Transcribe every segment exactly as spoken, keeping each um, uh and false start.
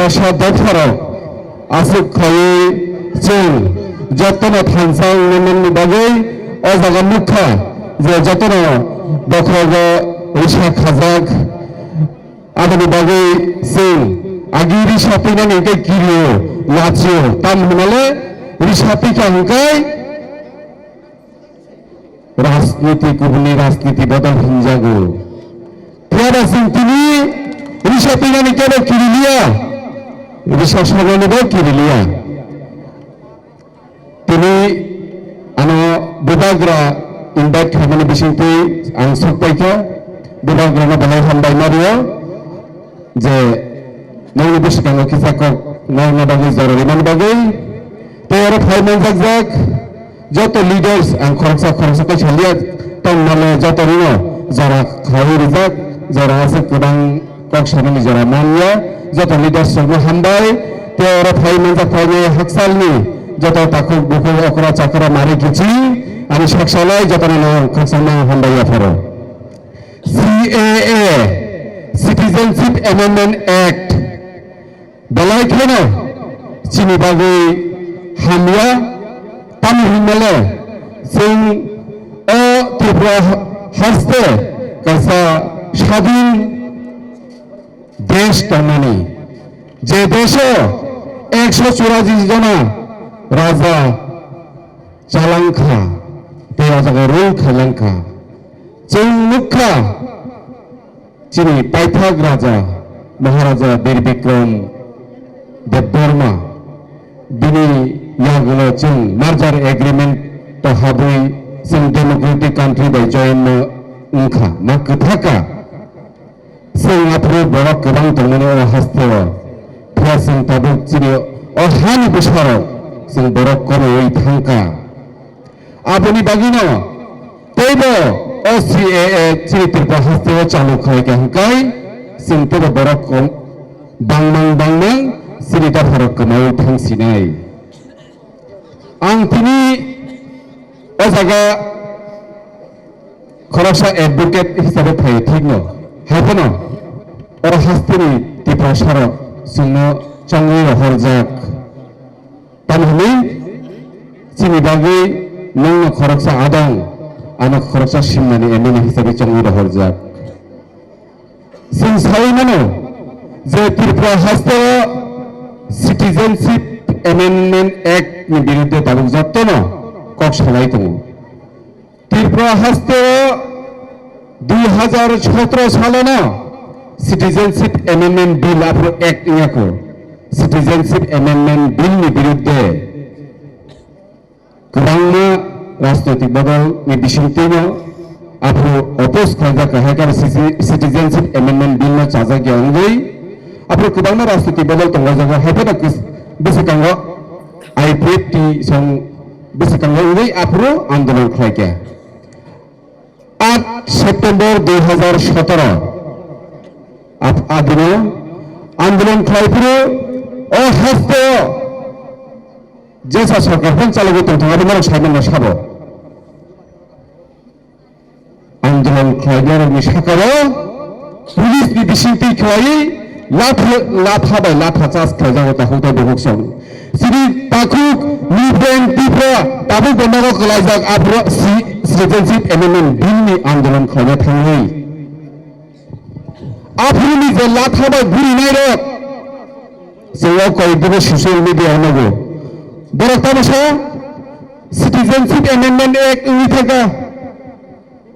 Kaisa dopharok aswk khaiwi chwng jotono thansa wngna nanni bagwi o jaga nukha je jotono bokhorogo risa khajak. Aboni bagwi chwng agi risa pinani hwnkhe kirio, lachio, tamo hwnale risa pikha hwnkhe rajniti, kubuni rajniti bodol hinjago. Phiyaba chwng tini risa pinani kebo kiriliya, risa sonani bo kiriliya. Tini ano bubagra invite khaimani bisingtwi ang sokpaikha, bubagrano belai hambai ma rio. Je nokni bwskango kisa kok nokna bagwi jora rimani bagwi tei oro phai manjakjak joto leaders ang khoroksa khoroksa khe saliya tongmale joto rino jora khaiwi rijak jora aswk kwbang kok sanani jora manya joto leaders rokno hambai tei oro phai manjak phainai haksalni joto takhuk bukhuk okra chakra mari kichi ani saksalai jotono khakchangma hambai yapharo. C A A, Citizenship Amendment Act, belai kheno chini bagwi hamya, tamo hinmale chwng o Tripura haste kaisa sadin desh tongmani, je desho ekso churashi jona raja chalangkha, tei o jaga rule khailangkha. Chwng nukha, chini paithak raja, Maharaja Bir Bikram Debbarma, bini yagulo chwng merger agreement to habwi chwng democratic country bai join no wngkha, ma kwthaka. Chwng aphuru borok kwbang tongmani o hasteo, phiya chwng tabuk chini o hani bwsarok chwng borok komoui thangkha. Aboni bagwino teibo o C A A chini Tripura hasteo chalu khlaikha hwnkhe chwng teibo borok kom bangmang bangmang chini dopharok kwmaui thangsinai. Ang tini o jaga khoroksa advocate hisabe phaio, thikno, hai phano oro hasteni Tiprasarok chwngno chongwi rohorjak. Tamoni chini bagwi nongno khoroksa adong, ano khoroksa simnani M L A hisabe chongwi rohorjak. Chwng saui mano je Tripura hasteo Citizenship Amendment Act ni birudde tabuk jottono kok salai tongo. Tripura hasteo dui hazar sotro salono Citizenship Amendment Bill aphuru Act wngya kho. Citizenship Amendment Bill ni birudde kwbangma rajnoitik bodol ni bisingtwino aphuru oppose khlaijak, hai khe Citizenship Amendment Bill no chajak ya wngwi aphuru kwbangma rajnoitik bodol tongo, jaga hai phano bwskango I P F T song bwskango wngwi aphuru andolon khlaikha. Aat September dui hazar sotoro adino andolon khlaiphuru o hasteo jesa sorkar phano chalogwi tongthok, abo norok saimanno sabo. Andolon khlainarokni sakao police ni bisingtwi khlaiwi latha, latha bai latha charge khlaijago takhuk tei bukhuk song. Chini takhuk Newborn Tripura tabuk bo nogo kwlaijak aphuru Citizenship Amendment Bill ni andolon khlaina thangwi. Aphuruni je latha bai burinairok, chwng o koi dibo social media o nugo. Borok tamo sa Citizenship Amendment Act wngwi thangkha.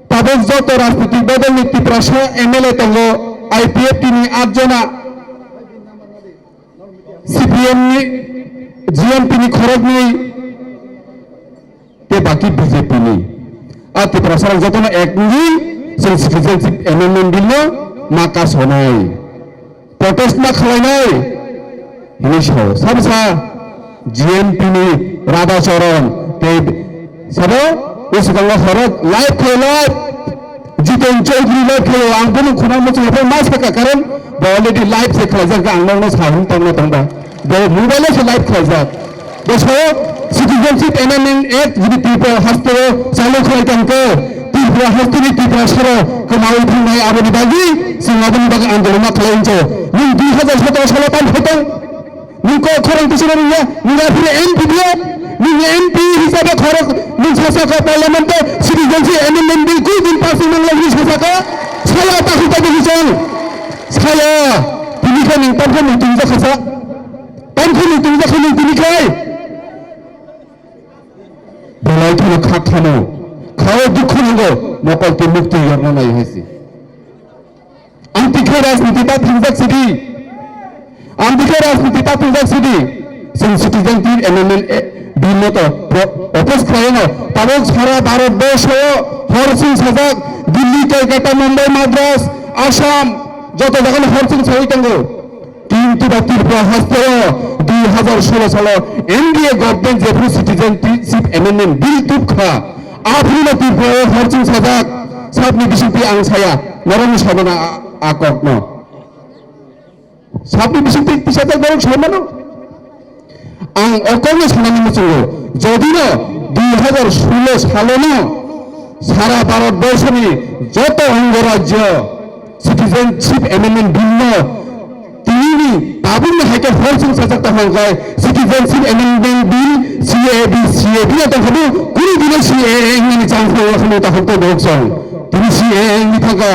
Tabuk joto rajnitik bodolni Tiprasa M L A tongo, I P F T ni at jona, C P M ni, G M P ni khoroknwi, tei baki B J P ni. A Tiprasa rok jotono ek wngwi chwng Citizenship Amendment Bill no ma kasonai. Protest ma khlainai hinwi sao. Sabo sa G M P ni Radha Charan tei sabo bwskango horo live khlai live. Jiten Chaudhary live khlai ang bumung khuna muchung phai ma saka karon bo already live se khlaijak ang nokno sa hwn tongna tongba. Bo mobile se live khlaijak. Bo sao Citizenship Amendment Act jodi Tripura hasteo chalu khlai tongkhe Tripura hasteni Tripura saro kwmawi thangnai aboni bagwi Chwng aboni bagwi andolon ma khlai hwnse. Nwng dui hazar sotoro salo tam khaitong. Nwng kok khorang tisina rwya, nwng aphuru M P diya, nwng M P hisabe khorok, nwng sasaka parliament o citizenship amendment bill koi din pass wngmang lai hwnwi sasaka, saya takhuk takhuk hwnchong, saya, tini khe nwng tamkhe nwng twijak khasa, tamkhe nwng twijak khe nwng tini khai. Belai kheno khak khano, khao dukhu nango, mokol tei mukti yorna nai hai se. Ang tikhe rajniti ta thangjak sidi. Ang tikhe rajniti ta thangjak sidi. Chwng citizenship amendment, eh, bill no to pro-, oppose khlaino. Tabuk sara Bharat borso o hor chwng sajak, Delhi, Kolkata, Mumbai, Madras, Assam, joto jaga no hor chwng sawi tongo. Kintu ba Tripura haste o dui hazar solo salo N D A government jephru citizenship amendment bill tubkha, aphuru no Tripura o hor chwng sajak, sabni bisingtwi ang saya, norokni sabana a, a kokno. Sabni bisingtwi tisajak norok saimano. Ang o kokno sanani muchungo, jodino dui hazar solo salono sara Bharat borsoni joto ongo rajyo citizenship amendment bill no tini ni tabuk ni hai khe hor chwng sajak tong hwnkhai citizenship amendment bill C A B, C A B no tong khabu kunu dino C A A wngmani chance no wngkha ta hokto bohok song. Tini C A A wngwi thangkha.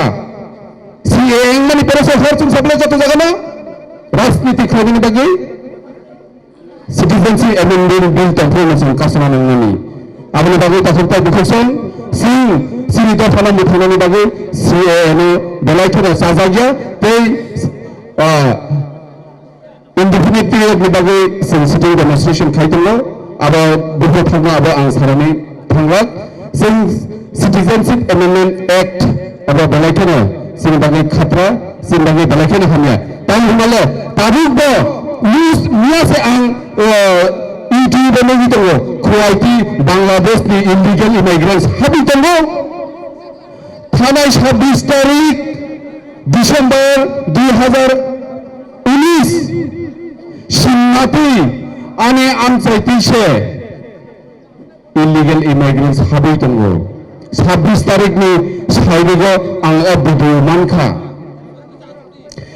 C A A wngmani pore se hor chwng sajak joto jaga no rajniti khlaimani bagwi. Citizenship Amendment Bill tongphuru no chwng kasuna nangnani. Aboni bagwi takhuk tai bukhuk song, chwng chini dophano mwthangnani bagwi C A A no belai kheno chajakya tei, ah, indefinite period ni bagwi chwng sitting demonstration khai tongo. Abo buphuru thangma abo ang sanani thanglak. Chwng Citizenship Amendment Act abo belai kheno chini bagwi khatra, chini bagwi belai kheno hamya. Tamo hwnba le tabuk bo news miya se ang, uh, YouTube o nugwi tongo, Khuwaiti Bangladesh ni illegal immigrants habwi tongo. Thanai sabbish tarik December dui hazar unis Simnatwi ani amchaitwi se illegal immigrants habwi tongo. Sabbish tarikni saibigo ang o video mankha.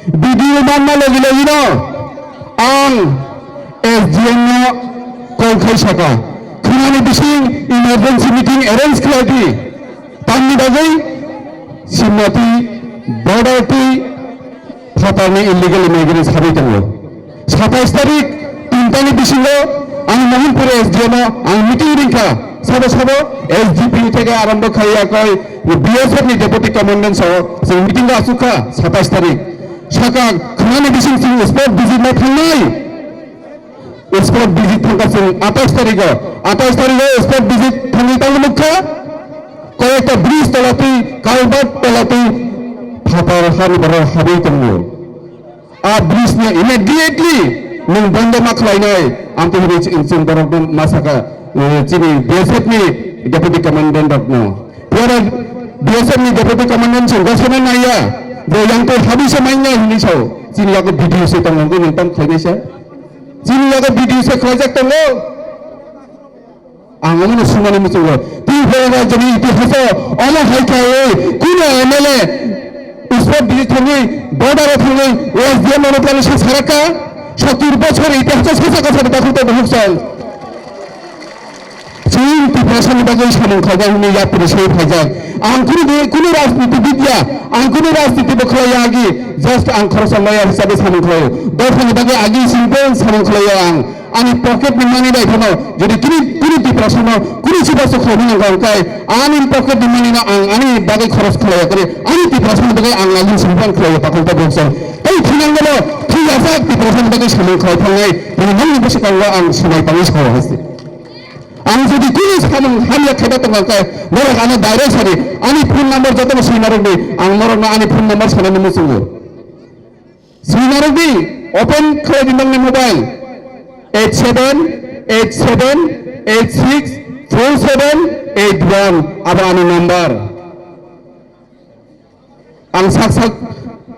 Video manna logi logino ang S D M no call khai saka, khwnani bising emergency meeting arrange khlai di. Tamni bagwi Simnati border twi phatarni illegal immigrants habwi tongo. Satais tarik tinta ni bisingo ang Mohinpur S D M o ang meeting ringkha. Sabo sabo S D P theke arombo khai yakoi B S F ni deputy commandant sao chwng meeting o achukha satais tarik. Saka khwnani bising chwng spot visit no thangnai. Spot visit thangkha chwng atais tarigo. Atais tarigo spot visit thangwi tangwi nukha. Koyekta bridge tolatwi, culvert tolatwi phatar hani borok habwi tongo. A bridge no immediately nwng bondo ma khlainai, amtwi hwnwi chwng, chwng borok no ma saka, eh, chini B S F ni deputy commandant rok no. Phiya B S F ni deputy commandant chwng gosana naiya, bo yang twi habwi se manya hwnwi sao. Chini yago video se tongo, nwng tam khlainai se. Chini yago video se khlaijak tongo. Ang omono swngnani muchungo. Tripura rajyoni itihaso omo hai khe kunu M L A spot visit thangwi, border o thangwi, S D M no plani sa sarakha. Sottur bochor itihaso sasa kasa dakhuk to buhuk sal. Chwng Tiprasani bagwi samung khlaijak hwnwi yapri se phaijak. Ang kunu de, kunu rajniti bidya, ang kunu rajniti bo khlaiya agi, just ang khoroksa lawyer hisabe samung khlaio. Dophani bagwi agi singbo samung khlaio ang. Ani pocket ni money bai phano, jodi kini, kini Tiprasano, kini chubachu khlaimani nangkha hwnkhe, ani pocket ni money no ang ani bagwi khoros khlaiya kare, ani Tiprasani bagwi ang lagin sumpan khlaiya pakol ta boksa. Tei thinangno thwi yajak Tiprasani bagwi samung khlai thangnai, tini nokni bwskango ang swmai tangwi sao hai se. Ang jodi kini samung hamya khaiba tongkha hwnkhe, norok ano direct sadi, ani phone number jotono swinarokdi, ang norokno ani phone number sanani muchungo. Swinarokdi, open khlai di nokni mobile, eight seven eight seven eight six four seven eight one, abo ani number. Ang sak sak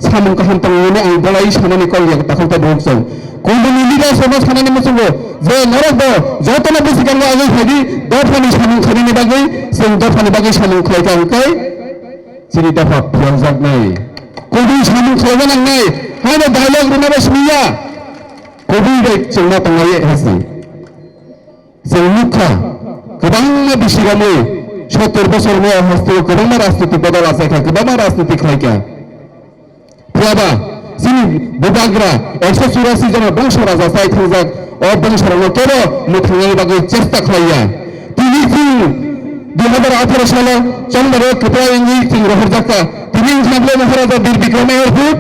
samung kaham tongmani ang bolai sanani kol ya takhuk ta bok song. Kondoni leaders rokno sanani muchungo je norok bo jotono bwskango agwi phaidi dophani samung khainani bagwi, chwng dophani bagwi samung khlai ta hwnkhe. Chini dopha phiyokjaknai. Kubui samung khlaina nangnai, haino dialogue rwna bai simi ya. Kubui bai chwngma tongnai hai se. Chwng nukha, kwbangma bisi romwi, sottor bosor maya hasteo kwbangma rajniti bodol achaikha, kwbangma rajniti khlaikha. Phiyaba, chini bubagra, ekso churasi jona bongso raja chai thangjak, o bongsorokno kebo mwthangnani bagwi chesta khlaiya. Tini chwng dui hazar atharo salo chongmaro kwplai wngwi chwng rohorjakha. Tini wngkha Maharaja Bir Bikram Airport.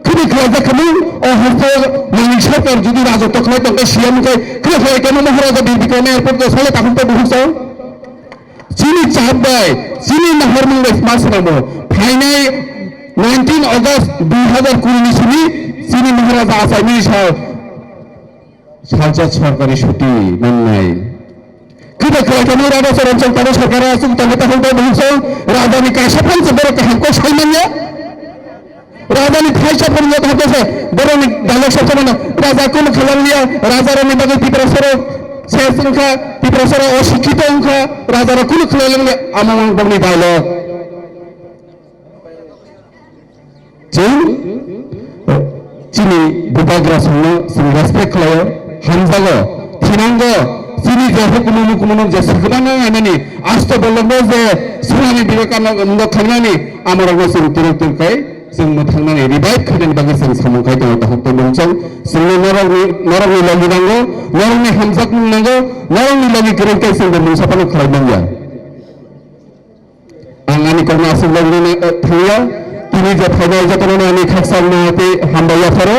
Khini khlaijak khamung, o hasteo nini sarkar jodi rajotw khlai tongkha, C M khe khini khlai tongma Maharaja Bir Bikram Airport khe sale takhuk tei buhuk sao. Chini chap bai, chini nahormung bai ma swnamo. Phainai nineteen August dui hazar kuri ni simi chini Maharaja achaimani sao salsa sorkari chuti mannai. Kida khlai tongmani raja chwng tongmani sarkar aswk tongwi takhuk tei buhuk sao, rajani kaisa phan se borok kaham kok sai manya. Rajani thaisa phwrwngya tongkha se, borokni dialogue sa samano, raja kunu khalang liya, rajarokni bagwi Tiprasarok ses wngkha, Tiprasarok osikkito wngkha, rajarok kunu khalang liya, amang bokni dialogue. Chwng, chini bubagra songno chwng respect khlaio, hamjago, thinango, chini je hukumu mukumu je swkang nainani, asto bolongno je Swami Vivekananda khainani, amorokno chwng turuk turuk khai. Chwng mwthangnani revive khainani bagwi chwng samung khai tongo, takhuk tei bumsong. Chwngno norokni, norokni logi nango, norokni hamjakmung nango, norokni logi kwrwng tei chwngbo mungsa phano khlai manya. Ang ani kokno aswk logi rwna, eh, thangya. Tini je phainai jotono ani khaksa wngma tei hambai yapharo.